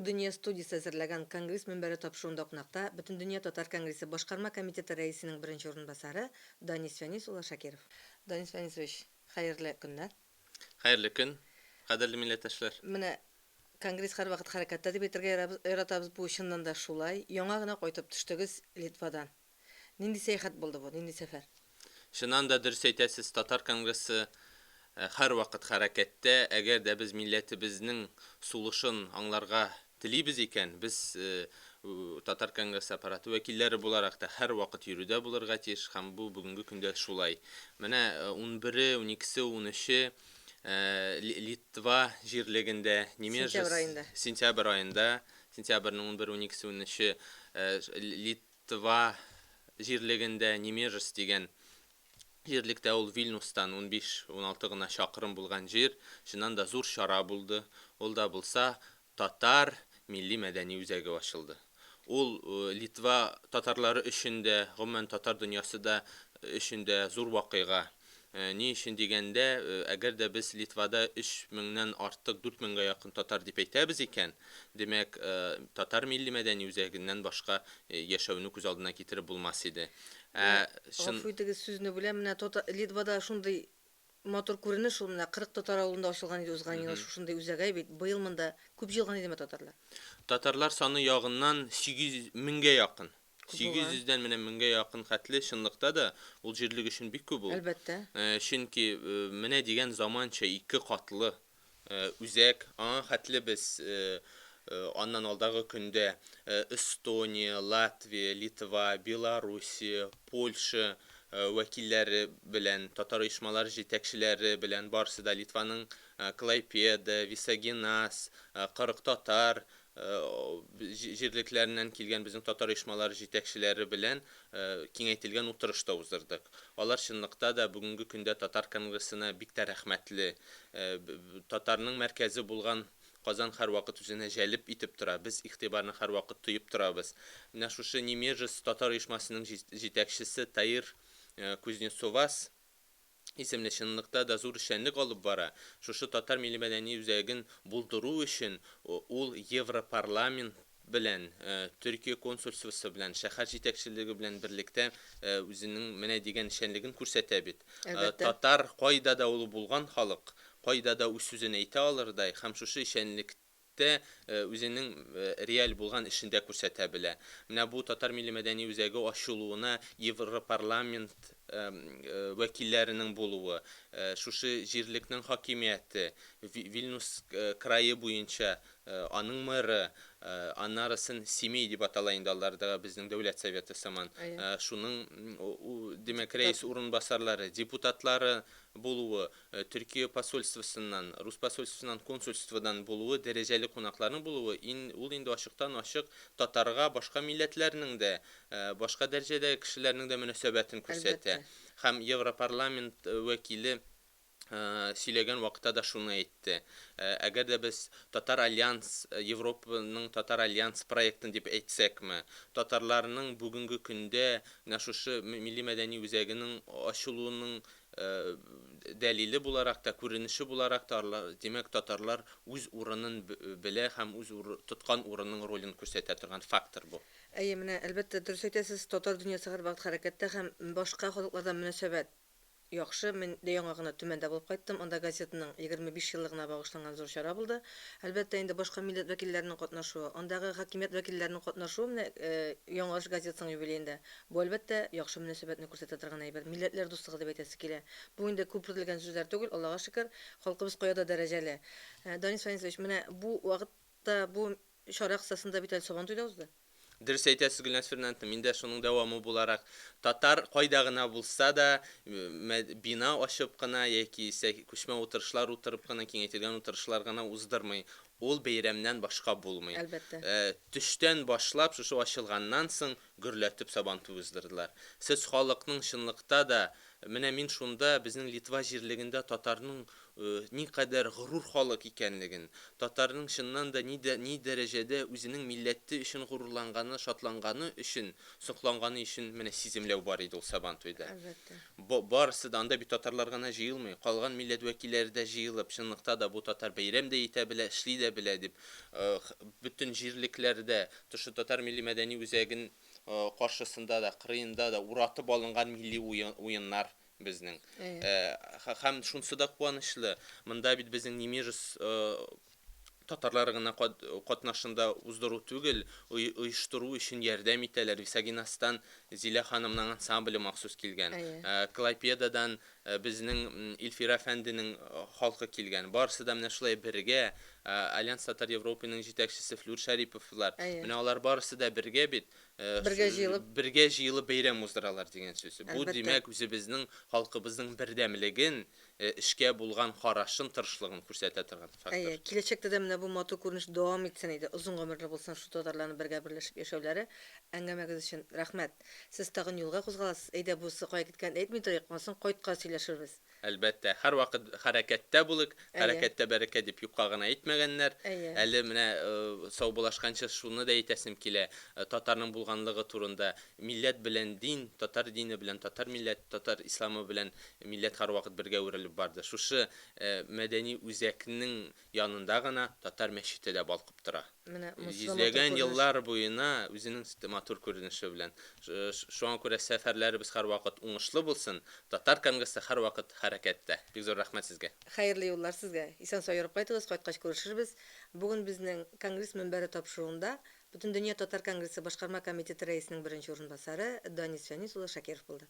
Дөнья студиясе әзерләгән Конгресс мөнбәре тапшыруында кунакта Бөтендөнья татар конгрессы башкарма комитеты рәисенең беренче урынбасары Данис Фәнис улы Шакиров. Данис Фәнисович, хәерле көннәр. Хәерле көн, кадерле милләттәшләр. Менә Конгресс һәрвакыт хәрәкәттә дип әйтергә яратабыз, бу чыннан да шулай. Яңа гына кайтып төштегез Литвадан. Нинди сәяхәт булды бу, нинди сәфәр? Чыннан да дөрес әйтәсез, татар конгрессы һәрвакыт хәрәкәттә. Әгәр дә без милләтебезнең сулышын аңларга телибез икән, без татар конгрессы аппараты вәкилләре буларак та һәрвакыт йөрүдә булырга тиеш һәм бу бүгенге көндә шулай. Менә унбере, уникесе, унөче Литва җирлегендә, Немежес, Сентябрь аенда. Сентябрь аенда, сентябрьнең унбер, уникесе, унөче Литва җирлегендә Немежес дигән җирлектә, ул Вильнюстан 15-16 гына чакрым булган җир, чыннан да зур чара булды. Ул да булса татар милли-мәдәни үзәге ачылды. Ул Литва татарлары өчен дә, гомумән татар дөньясы да өчен дә зур вакыйга. Ни өчен дигәндә, әгәр дә без Литвада өч меңнән артык, дүрт меңгә якын татар дип әйтәбез икән, димәк, татар милли-мәдәни үзәгеннән башка яшәүне күз алдына китереп булмас иде. Ә чын. Гафу итегез, сүзне бүләм, менә Литвада шундый матур күренеш ул, менә 40 татар авылында ачылган иде узган ел шушындый үзәк, әй бит, быел монда күп җыелган идеме татарлар? Татарлар саны ягыннан 800 меңгә якын. 800 дән менә меңгә якын хәтле, чынлыкта да, ул җирлек өчен бик күп ул. Әлбәттә. Чөнки менә дигән заманча ике катлы үзәк, аңа хәтле без аннан алдагы көндә Эстония, Латвия, Литва, Белоруссия, Польша вәкилләре белән, татар оешмалары җитәкчеләре белән барысы да Литваның Клайпеда, Висагинас, 40 татар җирлекләреннән килгән безнең татар оешмалары җитәкчеләре белән киңәйтелгән утырыш та уздырдык. Алар чынлыкта да бүгенге көндә татар конгрессына бик тә рәхмәтле. Татарның мәркәзе булган Казан һәрвакыт үзенә җәлеп итеп тора, без игътибарны һәрвакыт тоеп торабыз. Менә шушы Немежес татар оешмасының җитәкчесе Таир Кузнецовас исемле чынлыкта да зур эшчәнлек алып бара. Шушы татар милли-мәдәни үзәген булдыру өчен ул Европарламент белән, Төркия консульствосы белән, шәһәр җитәкчелеге белән берлектә үзенең менә дигән эшчәнлеген күрсәтә бит. Әлбәттә. Татар кайда да ул булган халык, кайда да үз сүзен әйтә алырдай һәм шушы эшчәнлек тә үзенең реаль булган эшендә күрсәтә белә. Менә бу Татар милли-мәдәни үзәге ачылуына Европарламент вәкилләренең булуы, шушы җирлекнең хакимияте, Вильнюс крае буенча аның мэры, аннарысын Семей дип атала инде алардагы безнең Дәүләт Советы сыман, шуның, димәк, рәис урынбасарлары, депутатлары булуы, Төркия посольствосыннан, рус посольствосыннан, консульстводан булуы, дәрәҗәле кунакларның булуы, ин, ул инде ачыктан-ачык татарга башка милләтләрнең дә, башка дәрәҗәдәге кешеләрнең дә мөнәсәбәтен күрсәтә. Әлбәттә. Һәм Европарламент вәкиле сөйләгән вакытта да шуны әйтте. Әгәр дә без Татар альянс, Европаның Татар альянс проектын дип әйтсәкме, татарларның бүгенге көндә менә шушы милли-мәдәни үзәгенең ачылуының дәлиле буларак та, күренеше буларак та, димәк, татарлар үз урынын белә һәм үз тоткан урынның ролен күрсәтә торган фактор бу. Әйе, менә, әлбәттә, дөрес әйтәсез, татар дөньясы һәрвакыт хәрәкәттә һәм башка халыклардан мөнәсәбәт яхшы. Мин дә яңа гына Төмәндә булып кайттым, анда газетаның 25 еллыгына багышланган зур чара булды. Әлбәттә инде, башка милләт вәкилләренең катнашуы, андагы хакимият вәкилләренең катнашуы менә Яңарыш газетасының юбилеенда, Бу, әлбәттә, яхшы мөнәсәбәтне күрсәтә торган әйбер. Милләтләр дуслыгы дип әйтәсе килә. Бу инде күпертелгән сүзләр түгел, Аллага шөкер, халкыбыз кая да дәрәҗәле. Данис Фәнисович, менә бу вакытта, бу чара кысасында бит әле Сабантуй да узды. Дөрес әйтәсез, Гөлназ Фернандовна, мин дә шуның дәвамы буларак, татар кайда гына булса да, бина ачып кына яки исә күчмә утырышлар утырып кына, киңәйтелгән утырышлар гына уздырмый. Ул бәйрәмнән башка булмый. Әлбәттә. Төштән башлап, шушы ачылганнан соң, гөрләтеп Сабантуй уздырдылар. Сез халыкның чынлыкта да, менә мин шунда, безнең Литва җирлегендә татарның никадәр горур халык икәнлеген, татарның чыннан да ни дә ни дәрәҗәдә үзенең милләте өчен горурланганы, шатланганы өчен, сокланганы өчен менә сиземләү бар иде ул Сабантуйда. Әлбәттә. Барысы да, анда бит татарлар гына җыелмый, калган милләт вәкилләре дә җыелып, чынлыкта да бу татар бәйрәм дә итә белә, эшли дә белә дип, бөтен җирлекләрдә, шушы татар милли-мәдәни үзәген каршысында да, кырыенда да уратып алынган милли уеннар безнең. Һәм шунысы да куанычлы, монда бит безнең Немежес татарлары гына катнашында уздыру түгел, оештыру өчен ярдәм итәләр. Висагинастан Зилә ханымның ансамбле махсус килгән. Клайпедадан безнең Илфира әфәнденең халкы килгән. Барысы да менә шулай бергә, Альянс Татар Европаның җитәкчесе Флүр Шәриповлар. Менә алар барысы да бергә бит. Бергә җыелып. Бергә җыелып бәйрәм уздыралар дигән сүз. Бу, димәк, үзебезнең халкыбызның бердәмлеген, эшкә булган карашын, тырышлыгын күрсәтә торган фактор. Әйе, киләчәктә дә менә бу матур күренеш дәвам итсен иде, озын гомерле булсын шул татарларның бергә берләшеп яшәүләре. Әңгәмәгез өчен рәхмәт. Сез тагын юлга кузгаласыз, әйдә бусы кая киткәнен әйтми торыйк, ансын кайткач сөйләшербез. Әлбәттә, һәрвакыт хәрәкәттә булыйк, хәрәкәттә бәрәкәт дип юкка гына әйтмәгәннәр. Әле менә саубуллашканчы шуны да әйтәсем килә, татарның булганлыгы турында. Милләт белән дин, татар дине белән татар милләт, татар исламы белән милләт һәрвакыт бергә үрелеп барды. Шушы мәдәни үзәкнең янында гына татар мәчете дә балкып тора. Менә монысы да матур Йөзләгән күренеш. еллар буена үзенең матур күренеше белән. Шуңа күрә сәфәрләребез һәрвакыт уңышлы булсын. Татар конгрессы һәрвакыт хәрәкәттә. Бик зур рәхмәт сезгә. Хәерле юллар сезгә. Исән-сау йөреп кайтыгыз, кайткач күрешербез. Бүген безнең Конгресс мөнбәре тапшыруында Бөтендөнья татар конгрессы башкарма комитеты рәисенең беренче урынбасары Данис Фәнис улы Шакиров булды.